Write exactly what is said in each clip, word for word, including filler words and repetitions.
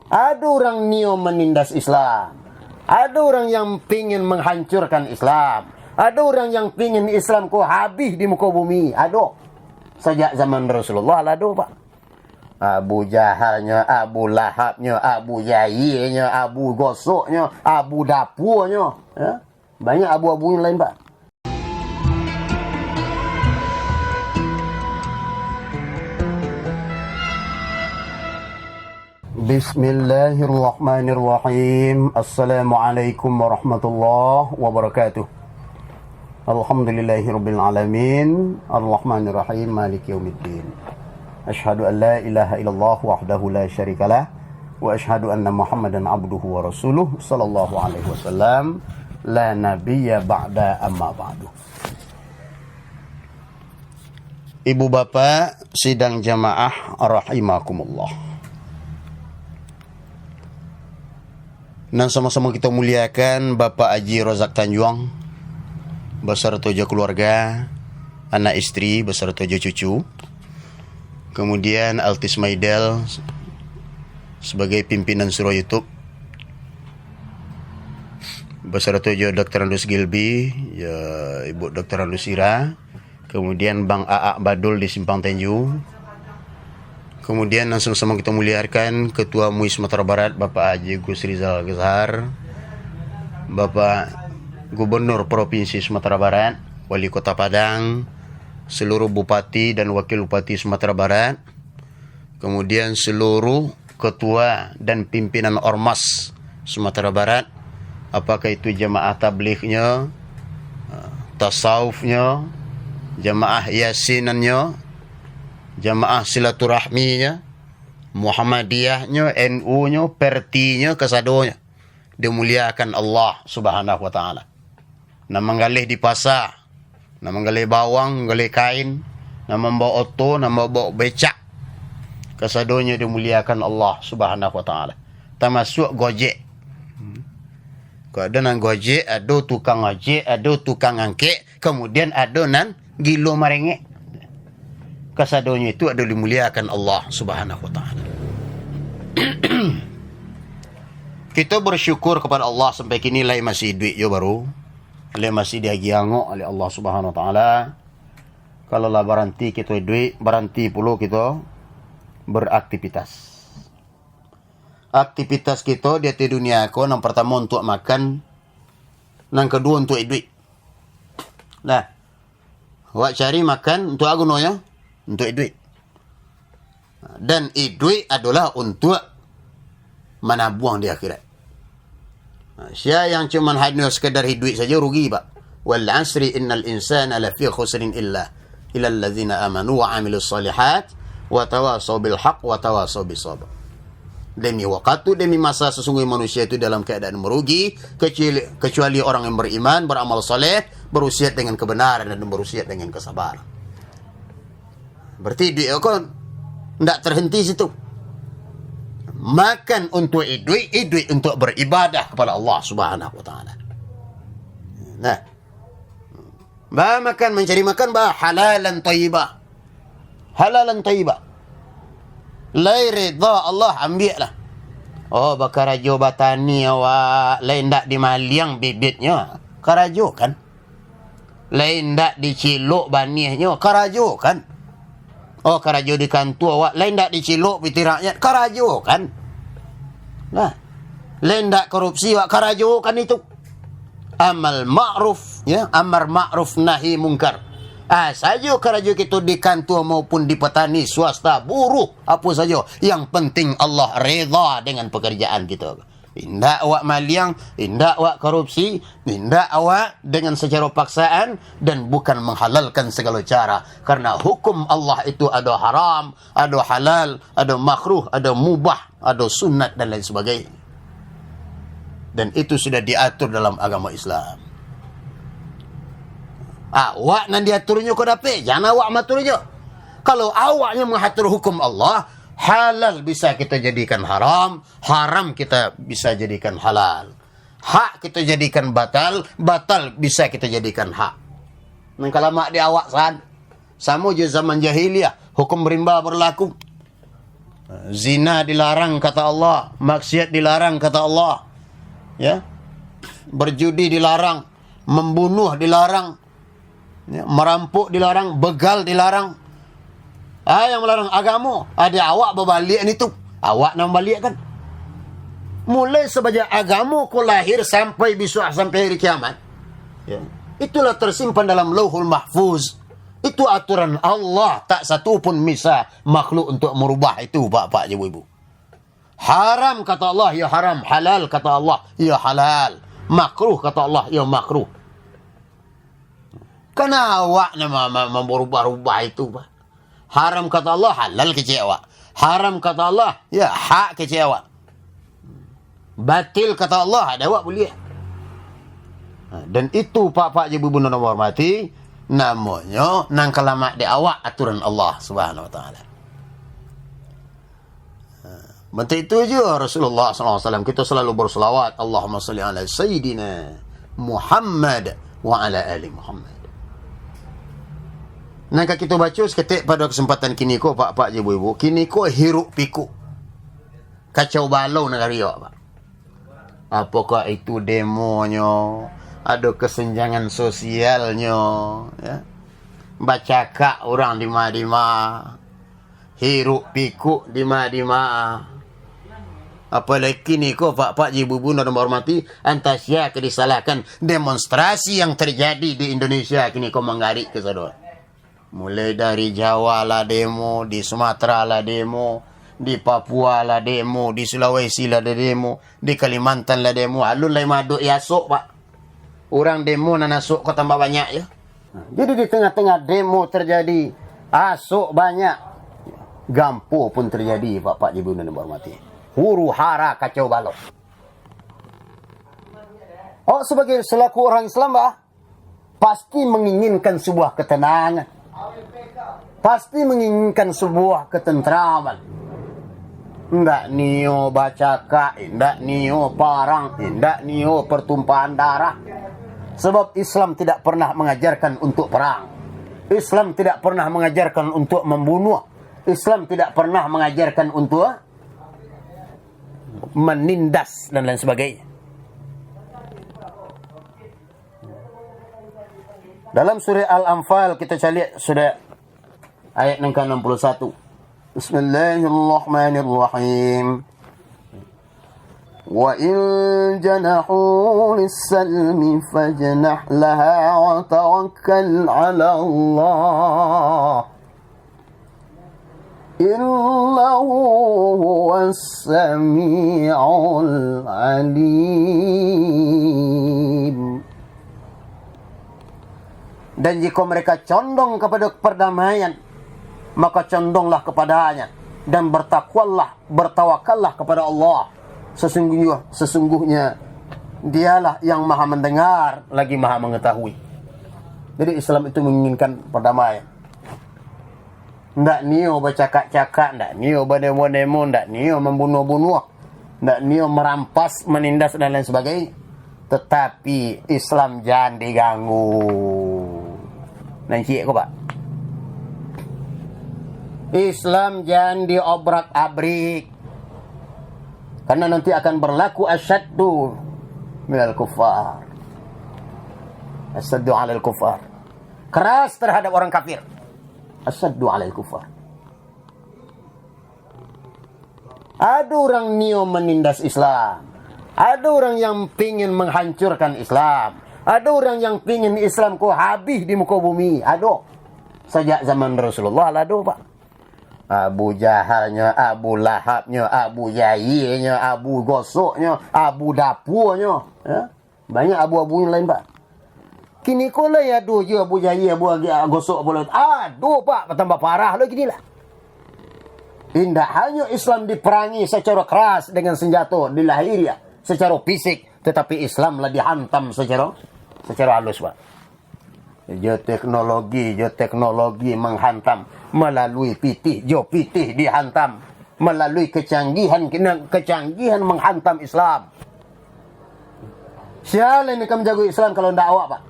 Ado urang nio manindas Islam. Ado urang yang pingin manghancurkan Islam. Ado urang yang pingin Islam ko habih di muko bumi. Ado. Sajak zaman Rasulullah lah ado, Pak. Abu Jahalnyo, Abu Lahabnyo, Abu Jahienyo, Abu Gosoknyo, Abu Dapuanyo. Ya. Banyak abu-abu yang lain, Pak. Bismillahirrahmanirrahim. Assalamualaikum warahmatullahi wabarakatuh. Alhamdulillahirabbil alamin. Arrahmanirrahim. Maliki yaumiddin. Asyhadu an la ilaha illallah wahdahu la syarikalah. Wa asyhadu anna Muhammadan abduhu wa rasuluh sallallahu alaihi wasallam, la nabiyya ba'da, amma ba'du. Ibu bapak sidang jamaah rahimakumullah. Nan samo-samo kito muliakan Bapak Haji Rozak Tanjuang, basarato jo kaluarga, anak isteri, basarato jo cucu. Kemudian Altis Maidel sebagai pimpinan Surau YouTube, basarato jo Doktor Andus Gilby, jo Ibu Doktor Andus Ira, kemudian Bang Aak Badul di Simpang Tenju, kemudian nan samo-samo kito muliakan Ketua MUI Sumatera Barat, Bapak Haji Gus Rizal Gazhar, Bapak Gubernur Provinsi Sumatera Barat, Wali Kota Padang, seluruh Bupati dan Wakil Bupati Sumatera Barat, kemudian seluruh ketua dan pimpinan ormas Sumatera Barat, apakah itu jamaah tablignyo, eh, tasawufnyo, jamaah yasinannyo, jamaah silaturahminyo, Muhammadiyahnyo, NU-nyo, Pertinyo, kasadonyo dimuliakan Allah Subhanahu wa Ta'ala. Nan manggaleh di pasa, nan manggaleh bawang, manggaleh kain, nan mambaok oto, nan mambaok becak, kasadonyo dimuliakan Allah Subhanahu wa Ta'ala. Tamasuak Gojek. Kok ado nan Gojek, ado tukang ojek, ado tukang angkek, kemudian ado nan gilo marengek. Kasadonyo itu ado dimuliakan Allah Subhanahu wa Ta'ala. Kito bersyukur kepada Allah sampai kini lai masih iduik jo baru, lai masih diagiah angok oleh Allah Subhanahu wa Ta'ala. Kalau lah baranti kito iduik, baranti pulo kito beraktivitas. Aktivitas kito di ateh dunia ko, nan partamo untuak makan, nan kaduo untuak iduik. Nah, awak cari makan untuak apo gunonyo? Untuak iduik. Dan iduik adolah untuak manabuang di akhirat. Nah, sia yang cuman hanya sekadar iduik saja rugi, Pak. Wal asri innal insana lafi khusrin illa illal ladzina amanu wa amilus shalihat wa tawasau bil haq wa tawasau bis sabr. Demi waktu, demi masa, sesungguhnya manusia itu dalam keadaan merugi, kecuali, kecuali orang yang beriman, beramal saleh, berwasiat dengan kebenaran dan berwasiat dengan kesabaran. Berarti iduik ko ndak terhenti situ. Makan untuk iduik, iduik untuk beribadah kepada Allah Subhanahu wa Ta'ala. Nah, ba makan, mancari makan, ba halalan thayyibah. Halalan thayyibah. Lai rida Allah, ambiaklah. Oh, bakarajo batani awak, lai ndak dimaliang bibitnyo. Karajo kan? Lai ndak dicilok baniahnyo, karajo kan? Oh, karajo di kantua awak, lai ndak dicilok pitih rakyat, karajo kan? Nah, lai ndak korupsi awak, karajo kan itu? Amal ma'ruf, ya, amar ma'ruf nahi mungkar. Ah, sajo karajo kito di kantua maupun di patani, swasta, buruh, apo sajo, yang penting Allah rida dengan pekerjaan kito. Indak awak maliang, indak awak korupsi, indak awak dengan secara paksaan, dan bukan menghalalkan segala cara. Karena hukum Allah itu ada haram, ada halal, ada makruh, ada mubah, ada sunat, dan lain sebagainya. Dan itu sudah diatur dalam agama Islam. Awak nan diaturnyo ko dapek, jan awak maaturnyo. Kalau awaknyo mengatur hukum Allah, halal bisa kita jadikan haram, haram kita bisa jadikan halal. Hak kita jadikan batal, batal bisa kita jadikan hak. Nan kalamak di awak san. Samo jo zaman jahiliah, hukum rimba berlaku. Zina dilarang, kata Allah, maksiat dilarang, kata Allah. Ya. Berjudi dilarang, membunuh dilarang, ya, merampok dilarang, begal dilarang. Ah, yang melarang agamo, ada awak babaliak ni tu. Awak nan baliak kan. Mulai sejak agamo ko lahir sampai besok, sampai hari kiamat. Ya. Itulah tersimpan dalam Lauhul Mahfuz. Itu aturan Allah, tak satu pun bisa makhluk untuk merubah itu, bapak, ibu-ibu. Haram kata Allah, ya haram. Halal kata Allah, ya halal. Makruh kata Allah, ya makruh. Kana awak nama ma-, ma-, merubah-rubah itu, Pak. Haram kata Allah, halal kecek awak. Haram kata Allah, ya hak kecek awak. Batil kata Allah, ada awak boleh. Ha, dan itu, pak-pak je, ibu-ibu nan hormati, namonyo nan kalamak dek awak aturan Allah Subhanahu Wa Taala. Ha, bantai itu aja Rasulullah sallallahu alaihi wasallam, kita selalu berselawat, Allahumma salli ala Sayyidina Muhammad wa ala ali Muhammad. Nan ka kita baca saketek pada kesempatan kini ko, pak-pak je, ibu-ibu, kini ko hiruk pikuk. Kacau balau nagari awak, Pak. Apakah itu demonyo, ado kesenjangan sosialnyo, ya. Bacakak urang di ma-di ma, hiruk pikuk di ma-di ma. Apalagi kini ko, Pak-pak je, ibu-ibu nan hormati, antah sia ka disalahkan, demonstrasi yang terjadi di Indonesia kini ko manggarik ka sado. Mulai dari Jawa lah demo, di Sumatera lah demo, di Papua lah demo, di Sulawesi lah demo, di Kalimantan lah demo, alun lai maadok asok, Pak. Urang demo nan asok ko tambah banyak, yo. Jadi, di tengah-tengah demo terjadi, asok banyak, gampo pun terjadi, Bapak Ibu nan hormati. Huru-hara kacau balau. Awak sebagai selaku orang Islam, bah, pasti menginginkan sebuah ketenangan. Pasti menginginkan sebuah ketentraman. Ndak nio bacakak, ndak nio parang, ndak nio pertumpahan darah. Sebab Islam tidak pernah mengajarkan untuk perang. Islam tidak pernah mengajarkan untuk membunuh. Islam tidak pernah mengajarkan untuk menindas dan lain sebagainya. Dalam surah Al-Anfal, kita caliak sudah ayat nan ka enam puluh satu. Bismillahirrahmanirrahim. Wa in janahu lis-salmi fajnah laha wa tawakkal 'ala Allah. Innahu huwas sami'ul alim. Dan jika mereka condong kepada perdamaian, maka condonglah kepadanya, dan bertakwalah, bertawakallah kepada Allah. Sesungguhnya, sesungguhnya Dialah yang Maha Mendengar, lagi Maha Mengetahui. Jadi, Islam itu menginginkan perdamaian. Ndak nio bacakak-cakak, ndak nio bademo-demo, ndak nio mambunuah-bunuah, ndak nio merampas, menindas, dan lain sebagainya. Tetapi Islam jan diganggu. Nan ciek ko, Pak. Islam jan diobrak-abrik. Karena nanti akan berlaku asyaddu minal kufar. Asyaddu alal kufar. Keras terhadap orang kafir. Asyaddu alal kufar. Ado urang nio manindas Islam. Ado urang yang pingin menghancurkan Islam. Ado urang yang pingin Islam ko habih di muko bumi. Ado. Sajak zaman Rasulullah lah ado, Pak. Abu Jahalnyo, Abu Lahabnyo, Abu Jahienyo, Abu Gosoknyo, Abu Dapuanyo. Ya. Banyak abu-abunyo lain, Pak. Kini ko lai ado juo Abu Jahil, Abu Agi-, Gosok, Abu Laut. Ado, Pak, batambah parah lo kini lah. Indak hanyo Islam diperangi secara keras dengan senjato di lahiriah, secara fisik, tetapi Islam lah dihantam secara, secara halus, Pak. Jo teknologi, jo teknologi menghantam, melalui pitih, jo pitih dihantam, melalui kecanggihan, kecanggihan menghantam Islam. Sia lai nan ka manjago Islam kalau ndak awak, Pak?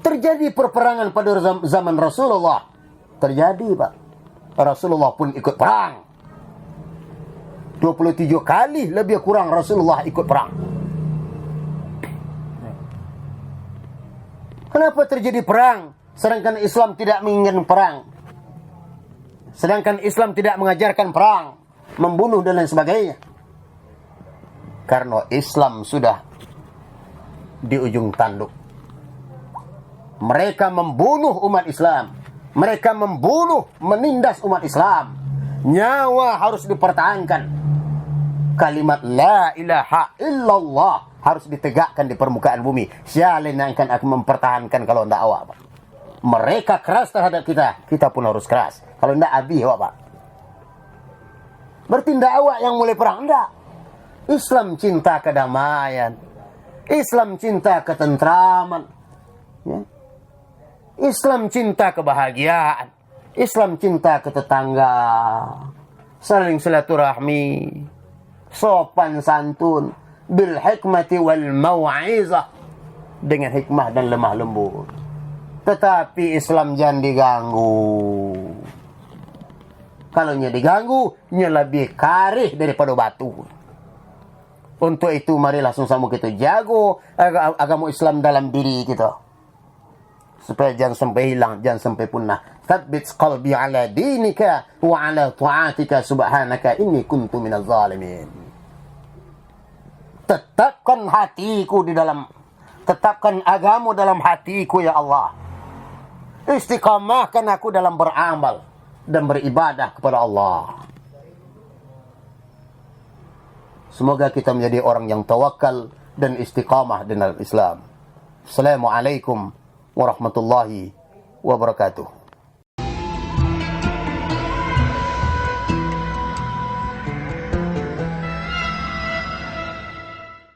Terjadi perperangan pada zam-, zaman Rasulullah. Terjadi, Pak. Rasulullah pun ikut perang. Dua puluh tujuh kali lebih kurang Rasulullah ikut perang. Kenapa terjadi perang, sedangkan Islam tidak menginginkan perang? Sedangkan Islam tidak mengajarkan perang, membunuh dan lain sebagainya. Karena Islam sudah di ujung tanduk. Mereka membunuh umat Islam. Mereka membunuh, menindas umat Islam. Nyawa harus dipertahankan. Kalimat la ilaha illallah harus ditegakkan di permukaan bumi. Sia lai nan akan mempertahankan kalau ndak awak, Pak? Mereka keras terhadap kita, kita pun harus keras. Kalau ndak, abih awak, Pak. Berarti ndak awak yang mulai perang, ndak. Islam cinta kedamaian. Islam cinta ketentraman. Ya. Islam cinta kebahagiaan. Islam cinta ke tetangga. Saling silaturahmi. Sopan santun. Bil hikmati wal mau'izah. Dengan hikmah dan lemah lembut. Tetapi Islam jangan diganggu. Kalau nyo diganggu, nyo labiah kareh daripado batu. Untuk itu, marilah samo-samo kito jago aga-, agamo Islam dalam diri kito. Supaya jangan sampai hilang, jangan sampai punah. Tsabbit qalbi ala dinika wa ala ta'atika subhanaka inni kuntu minaz zalimin. Tetapkan hatiku di dalam, tetapkan agamo dalam hatiku, ya Allah. Istiqamahkan aku dalam beramal dan beribadah kepada Allah. Semoga kita menjadi orang yang tawakal dan istiqamah dalam Islam. Assalamualaikum warahmatullahi wabarakatuh.